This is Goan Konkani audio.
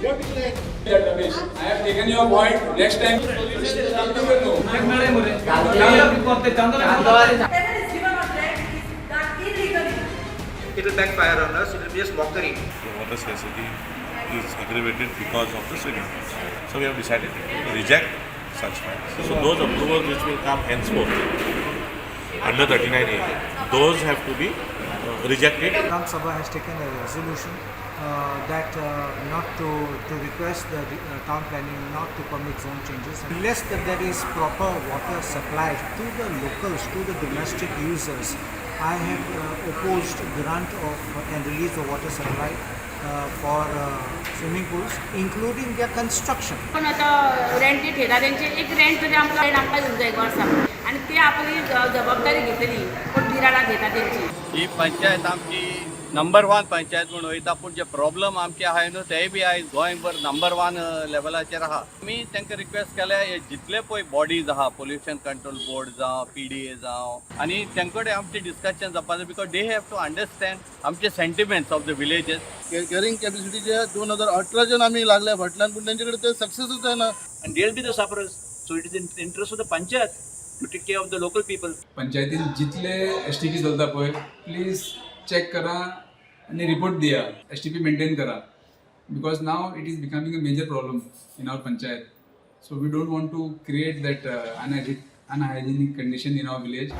Ramesh, I have taken your point. Next time, you will know. Whatever is given on rent is done illegally. It will backfire on us, it will be just mockery. The water scarcity is aggravated because of the swimming pools. So we have decided to reject such plans. So those approvals which will come henceforth under 39A, those have to be rejected. Gram Sabha has taken a resolution that not to request the town planning not to permit zone changes unless that there is proper water supply to the locals, to the domestic users. I have opposed grant of and release of water supply for swimming pools, including their construction. पण आता रेंट जी ठेयता तेंचे एक रेंट तरी आमकां रेंट आमकां दिवंक जाय एक वर्सा आनी ते आपली जबाबदारी घेतली कोण बिराडां घेता तेंची. ही पंचायत आमची नंबर वन पंचायत म्हूण वयता, पूण जे प्रॉब्लम आमचे आहाय न्हू तेय बी आयज गोंयभर नंबर वन लेवलाचेर आहा. आमी तांकां रिक्वेस्ट केल्या, हे जितले पळय बॉडीज आहा, पोल्युशन कंट्रोल बोर्ड जावं, पीडीए जावं, आनी तेंचे कडेन आमचें डिस्कशन जावपा जाय, because they have to understand आमचे sentiments of the villages. Carrying कॅपॅसिटीचे 2018च्यान आमी लागल्या फाटल्यान, पूण तेंचे कडेन ते सक्सेसूच जायना. And they will be the sufferers. So it is in interest of the panchayat to take care of the local people. पंचायतीन जितले एसटीपी चलता पळय, प्लीज चॅक करा आनी रिपोर्ट दिया. एसटीपी मेंटेन करा, because now it is becoming a major problem in our panchayat. So we don't want to create that unhygienic condition in our village.